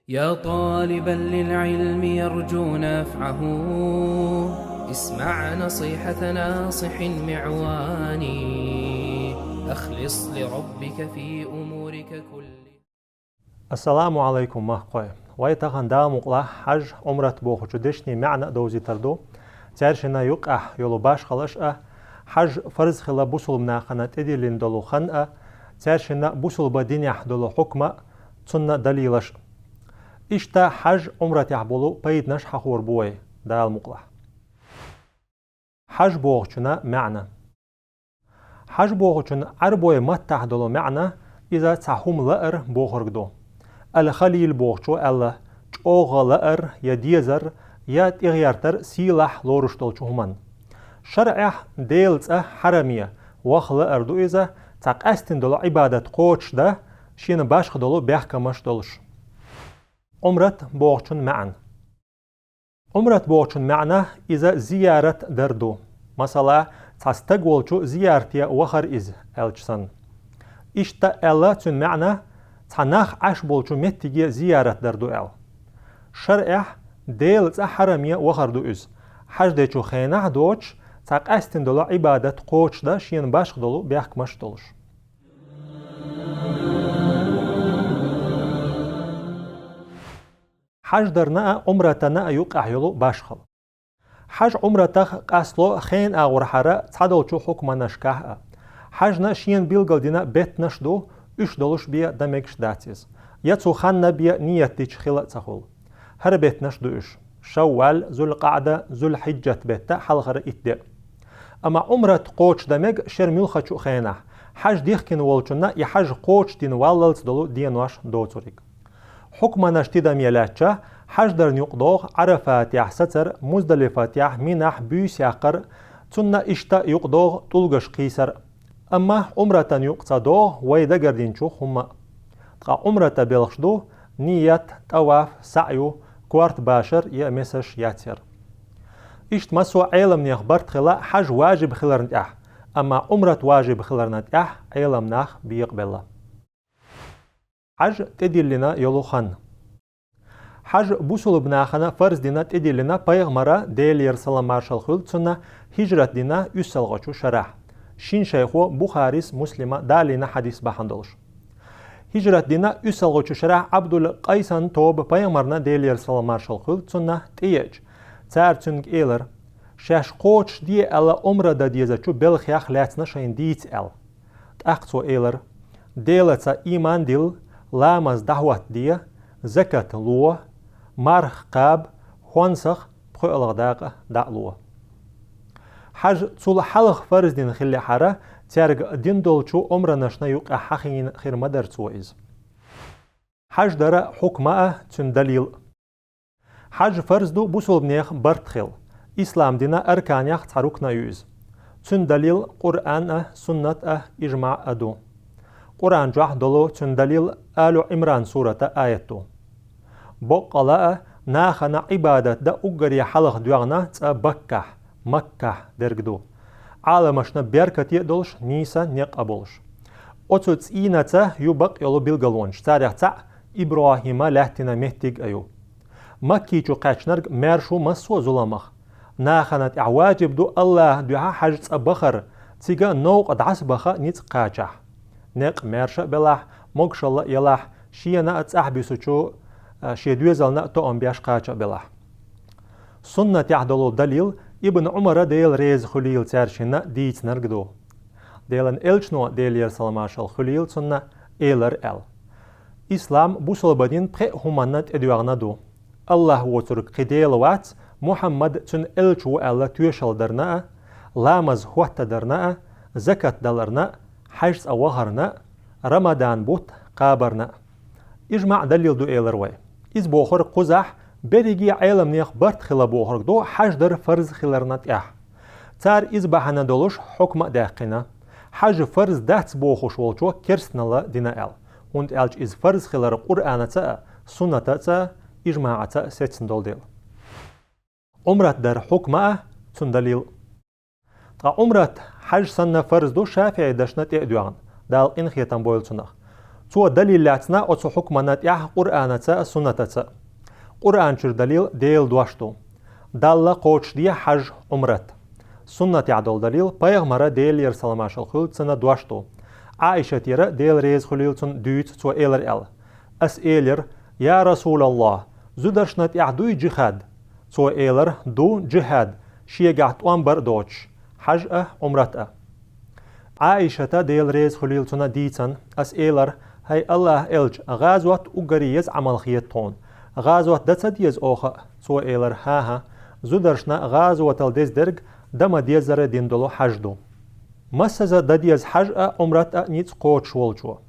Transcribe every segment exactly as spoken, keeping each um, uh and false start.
يا طالبا للعلم يرجو نفعه، اسمع نصيحة ناصح معوان. أخلص لربك في أمورك كلها. Ассаламу Ӏалайкум, махкой. Вай тахан Дала мукъалахь хьаж, Ӏумрат бохучу дешнийн маьӀна а довзийтар ду. Цаьршинна юкъахь йолу башхалаш а, хьаж фарз хила бусулба нахана тӀедиллина долу хан а, цаьршинна бусулба динехь долу хьукма а, цунна далилаш а. Иштта хьаж, Ӏумратехь болу пайданаш хьахор бу вай, Дала мукъалахь. Хьаж бохучунна маьӀна. Хьаж бохучун Ӏарбой маттахь долу маьӀна иза цхьа хӀума лаар бохург ду. Ал-Халил бохучо аьлла, чӀогӀа лаар я дезар, я тӀегӀертар сийлахь лоруш долчу хӀуманна. ШарӀехь Делан цӀа хьараме ваха лаар ду иза, цхьа къаьстина долу Ӏибадат кхочушдан, шена башха долу бехкамаш долуш. Ӏумрат бохучун маьӀна. Ӏумрат бохучун маьӀна иза зиярат дар ду. Масала, цхьа стаг волчу зиярте вахар иза, аьлча санна. Иштта аьлла цуьнан маьӀна, цхьа нах Ӏаш болчу меттиге зиярат дар ду аьлла. ШарӀехь Делан цӀа хьараме вахар ду иза. Хьаж дечу хенахь доцуш, цхьа къаьстина долу Ӏибадат кхочушдан, шена башха долу бехкамаш долуш. Хьаж дарна а, Ӏумратана а юкъахь йолу башхал. Хьаж Ӏумратах къасло хенан агӀорхьара цхьадолчу хьукманашкахь а. Хьажна шена билгалдина беттанаш ду, уьш долуш бен дан мегаш дац иза. Я цу ханна бен ният дича хила а ца хуьлу. ХӀара беттанаш ду уьш: Шаввал, Зулкъаъда, Зулхьиджат беттан хьалхара итт де. Амма Ӏумрат кхочушдан мега шеран муьлххачу хенахь, хьаж дихкина волчунна и хьаж кхочушдина валлалц долу денош доцург. Хьукманаш тидаме лаьттача, хьаж дарна юкъадогӀу Ӏарафатехь сацар, Муздалифатехь, Минахь буьйса яккхар, цунна иштта юкъадогӀу тӀулгаш кхийсар. Амма Ӏумратан юкъа ца догӀу вай дагардинчух хӀумма а. Ткъа Ӏумрата белхаш ду: ният, тӀаваф, саӀю, корта башар я месаш яцъяр. Иштта массо а Ӏеламнех барт хилла хьаж важиб хиларна тӀехь, амма Ӏумрат важиб хиларна тӀехь Ӏеламнах бекъабелла. Хьаж тӀедиллина йолу хан. Хьаж бусулба нахана фарз дина тӀедиллина пайхамара, Делера салам-маршалла хуьлда цунна, хӀижрат дина уьссалгӀачу шарахь. Шин шайхо Бухарис, Муслима далийна хьадис бахьана долуш. ХӀижрат дина уьссалгӀачу шарахь Ӏабдул-Къайсан тоба пайхамарна, Делера салам-маршалла хуьлда цунна, тӀееача, цара цуьнга элира: «Шаьш кхочушде аьлла омра дан дезачу белхех лаьцна шайна дийца», — аьлла. ТӀаккха цо элира: «Делаца ийман дилла, ламаз дӀахӀоттаде, закат ло, марха кхаба, хӀонсах пхоьалгӀа дакъа дӀа а ло». Хьаж цул хьалха фарз дина хиллехьара, цаьрга дин долчу омранашна юкъахь хьахийна хир ма дара цо иза. Хьаж дара хьукма а, цуьнан далил а. Хьаж фарз ду бусулбанех барт хила. Ислам дина арканех цхьа рукна а ю иза. Цуьнан далил Къуръан а, суннат а, ижмаъ а ду. Къуръан чохь долу цуьнан далил Алу Ӏимран сурата аят ду. Боккъала а, нахана Ӏибадат дан уггаре хьалха доьгӀна цӀа Баккахь, Маккахь дерг ду. Ӏаламашна беркате а долуш, нийса некъ а болуш. Оцу цӀийнаца ю бакъйолу билгалонаш, царех цхьаъ ИбрахӀима лаьттина меттиг а ю. Макки чу кхаьчнарг маьрша ву массо а зуламах. Нахана тӀехь важиб ду АллахӀан дуьхьа хьаж цӀа бахар, цига новкъа дӀасабаха ницкъ кхачахь. Некъ маьрша а белахь, могушалла а елахь, шена а цӀахь буьсучу, а, шен доьзална а тоам беш кхача а белахь. Суннатехь долу далил Ибн Ӏумара, Дела реза хуьлийла цаьршинна, дийцинарг ду. Делан элчано, Делера салам-маршалла хуьлийла цунна, элира аьлла: «Ислам бусалба дин пхеа хӀуманна тӀедоьгӀна ду. АллахӀ воцург кхин Дела вац, Мухьаммад цуьнан элча ву аьлла тоьшалла дарна а, ламаз хӀоттадарна а, закат даларна а, хьаьж цӀа вахарна а, Рамадан бутт кхабарна а». ИжмаӀ далил ду, элира вай. Иза бохург кхузахь, берриге а Ӏеламнех барт хила бохург ду хьаж дар фарз хиларна тӀехь. Цара иза бахьана долуш хьукма а даьккхина. Хьаж фарз дац бохуш волчо керстаналла дина аьлла, хӀунда аьлча иза фарз хилар Къуръанаца а, суннатаца а, ижмаӀаца а сецна долу дела. Ӏумрат дар хьукма а, цуьнан далил. Ткъа Ӏумрат хьаж санна фарз ду шафиӀидашна тӀе а доьгӀна, Дала къинхетам бойла цунах. Цо далил лаьцна оцу хьукмана тӀехь Къуръанаца а, суннатаца а. Къуръан чуьра далил Делан дош ду. Далла кхочушде хьаж, Ӏумрат. Суннатехь долу далил пайхамара, Делера салам-маршалла хуьлда цунна, дош ду. Ӏаишатера, Дела реза хуьлийла цунна, дуьйцу, цо элира аьлла: «Ас элира: „Я Расулаллахь, зударшна тӀехь дуй джихад?“ Цо элира: „Ду джихад, шегахь тӀом бар а доцуш, хьаж а, Ӏумрат а“». Ӏаишата, Дела реза хуьлийла цунна, дийцина: «Ас элира: „ХӀай АллахӀан элча, гӀазот уггаре еза Ӏамал хета тхуна. ГӀазот дан ца деза оха а?“ Цо элира: „ХӀан-хӀа, зударшна гӀазотал деза дерг дан ма-деззара дина долу хьаж ду“». Массаза дан деза хьаж а, Ӏумрат а ницкъ кхочуш волчо.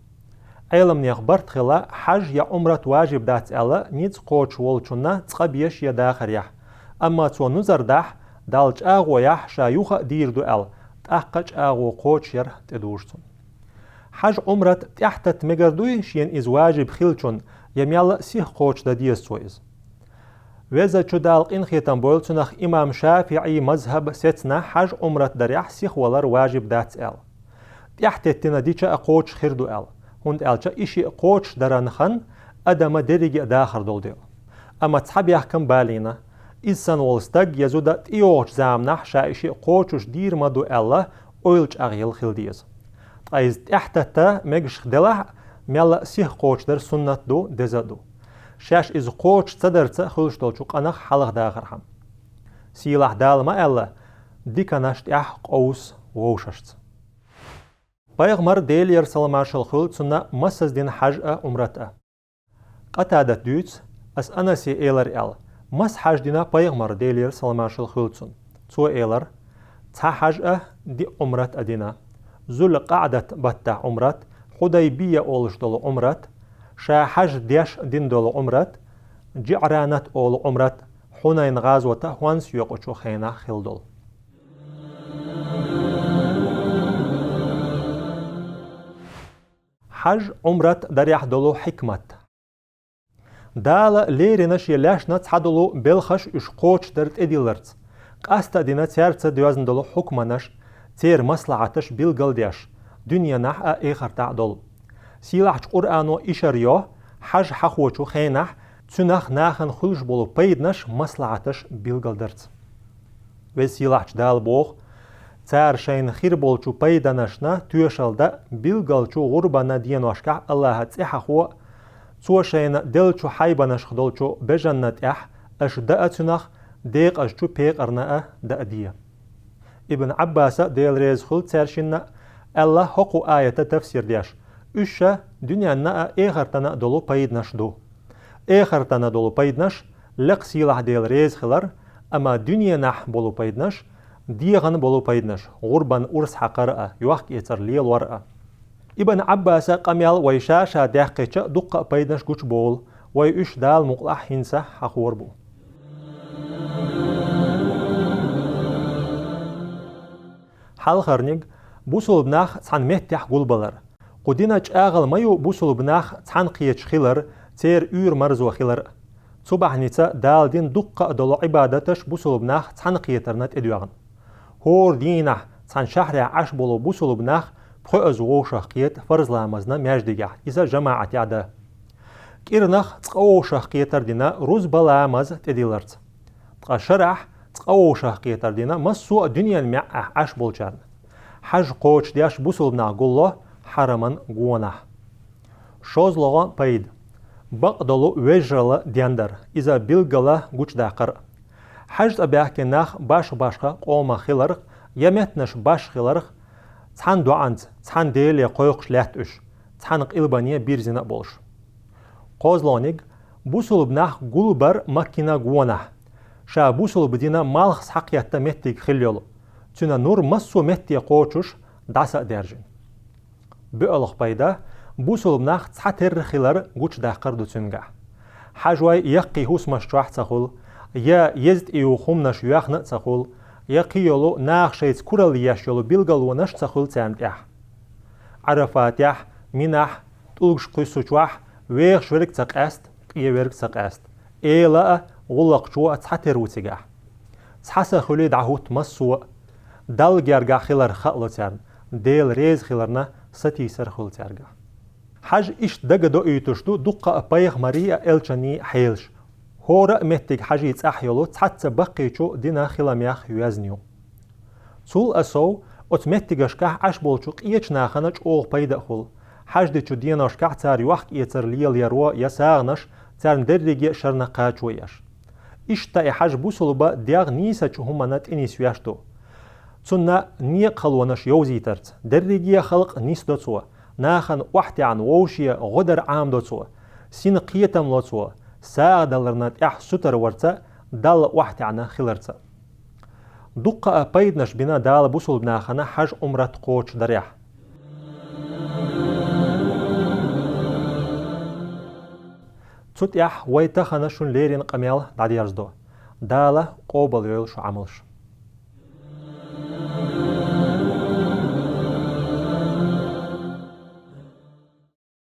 Ӏеламнехан барт хилла, хьаж я Ӏумрат важиб дац аьлла, ницкъ кхочуш волчунна цкъа беш я дахарехь. Амма цо нузар дахь, Далла чӀагӀо яхь, ша юха а дийр ду аьлла, тӀаккха чӀагӀо кхочушъяр тӀедужу цунна. Хьаж, Ӏумрат тӀаьхьататта мегар дуй шена иза важиб хиллачунна, я мелла а сиха кхочушдан деза цо иза? Везачу Дала къинхетам бойла цунах, имам ШафиӀий мазхӀаб сецна, хьаж, Ӏумрат дарехь сиха валар важиб дац аьлла. ТӀаьхьатеттина дича а кхочуш хир ду аьлла, хӀунда аьлча и шиъ кхочушдаран хан адама дерриге а дахар долу дела. Амма цхьа бехкам балийна: иза санна волу стаг я зуда тӀейогӀучу заманахь ша и шиъ кхочуш дийр ма ду аьлла, ойла чӀагӀъелла хила деза. Ткъа иза тӀаьхьататта мегаш делахь а, мелла а сиха кхочушдар суннат ду, деза а ду, шаьш иза кхочуш ца дарца хуьлуш долчу къинах хьалха дахархьама. Сийлахь Дала ма аьлла: «Диканаш тӀехь къовса вовшашца». Пайхамара, Делера салам-маршалла хуьлда цунна, массаза дина хьаж а, Ӏумрат а. Къатадата дуьйцу, ас Анасе элира аьлла: «Маса хьаж дина пайхамара, Делера салам-маршалла хуьлда цунна?» Цо элира: «Цхьа хьаж а, диъ Ӏумрат а дина. Зул-КъаӀдат баттахь Ӏумрат, Хьудайбия олуш долу Ӏумрат, ша хьаж деш дина долу Ӏумрат, ЖиӀранат олу Ӏумрат, Хьунайн гӀазота хӀонс йоькъучу хенахь хилла долу». Хьаж, Ӏумрат дарехь долу хьикмат. Дала леррина Шен лаьшна цхьадолу белхаш уьш кхочушдар тӀедилларца, къаста а дина цаьрца доьзна долу хьукманаш, церан маслахьаташ билгалдеш, дуьненахь а, эхартахь а долу. Сийлахьчу Къуръано ишар йо, хьаж хьахочу хенахь, цуьнах нахана хуьлуш болу пайданаш, маслахьаташ билгалдарца. Веза-Сийлахьчу Дала боху: «Цара шайна хир болчу пайданашна тоьшалла дан билгалчу гӀурбанан деношкахь АллахӀан цӀе хьахо а, Цо шайна деллачу хьайбанашха долчу бежанна тӀехь аша даа цуьнах, декъазчу пекъарна а даа де». Ибн Ӏаббаса, Дела реза хуьлда цаьршинна, аьлла хӀокху аята тафсир деш: уьш ша дуьненна а, эхартана а долу пайданаш ду. Эхартана долу пайданаш — лекха сийлахь Дела реза хилар, амма дуьненахь болу пайданаш — дегӀана болу пайданаш, гӀурбан урс хьакхар а, йохк-эцар лелор а. Ибн Ӏаббаса къамел вай ша-ша даьккхича, дуккха а пайданаш гучуболу, вай уьш Дала мукъалахь хӀинца хьахор бу. Хьалхарниг — бусулба нах цхьана меттехь гулбалар. Кху дина чӀагӀал ма ю бусулба нах цхьаьна кхеташ хилар, церан уьйр-марзо хилар а. Цу бахьаница Дала дина дуккха а долу Ӏибадаташ бусулба нах цхьаьна кхетарна тӀедоьгӀна. ХӀора дийнахь цхьана шахьарехь Ӏаш болу бусулба нах пхоьазза вовшах кхета фарз ламазна маьждигехь, иза жамаӀатехь дан. КӀирнах цкъа вовшах кхетар дина рузба ламаз тӀедилларца. Ткъа шарахь цкъа вовшах кхетар дина массо а дуьненан маьӀӀехь Ӏаш болчарна. Хьаж кхочушдеш бусулба нах гулло хьараман гонахь. ШозлагӀа пайда — бакъдолу вежаралла дендар, иза билггала гучудаккхар а. Хьаж цӀа баьхкина нах башха-башха къомах хиларх, я меттанаш башха хиларх, цхьана доӀанца, цхьана Деле кхойкхуш лаьтта уьш, цхьана къилбане бирзина а болуш. КхозлагӀниг — бусулба нах гулбар Маккина гонахь, ша бусулба дина малх схьакхетта меттиг хилла йолу, цуьнан нур массо а метте кхочуш, дӀаса а даьржина. БоьалгӀа пайда — бусулба нах цхьатерра хилар гучудаккхар ду цуьнгахь. Хьажой яккхий хӀусамаш чохь ца хуьлу, я еза тӀеюху хӀуманаш йоьхна а ца хуьлу, я кхин йолу наха шайца куралла еш йолу билгалонаш ца хуьлу царна тӀехь. Ӏарафатехь, Минахь, тӀулгаш кхуьссучохь вехаш верг ца къаьста, къен верг ца къаьста, эла а, гӀуллакхчо а цхьатерра ву цигахь. Цхьа са хуьлий дӀахӀутту массо а. Далла гергахь хилар хаало царна, Дела реза хиларна сатийсар хуьлу цаьргахь. Хьажа иштта дагадоуьйтуш ду дуккха а пайхамарий а элчаний а хьелаш. ХӀора а меттиг хьажий цӀахь йолу цхьацца баккхийчу динан хиламех йоьзна ю. Цул а сов, оцу меттигашкахь Ӏаш болчу къечу нахана чӀогӀа пайда а хуьлу, хьаждечу деношкахь цара йохк-эцар лелаяро я сагӀанаш царна дерриге а шарна кхачо еш. Иштта и хьажа бусулба дегӀ нийсачу хӀуманна тӀенисвеш ду. Цунна некъахалонаш йовзийтарца, дерриге а халкъ нисдо цо, нахана охьатаьӀна вовше гӀо дар Ӏамадо цо, сина кхетам ло цо, сагӀа даларна тӀехь сутара варца, Далла охьатаьӀна хиларца. Дуккха а пайданаш бина Дала бусулба нахана хьаж-Ӏумрат кхочушдарехь. Цу тӀехь вай тахана шуна леррина къамел дӀадерзадо. Дала къобалйойла шу Ӏамалш.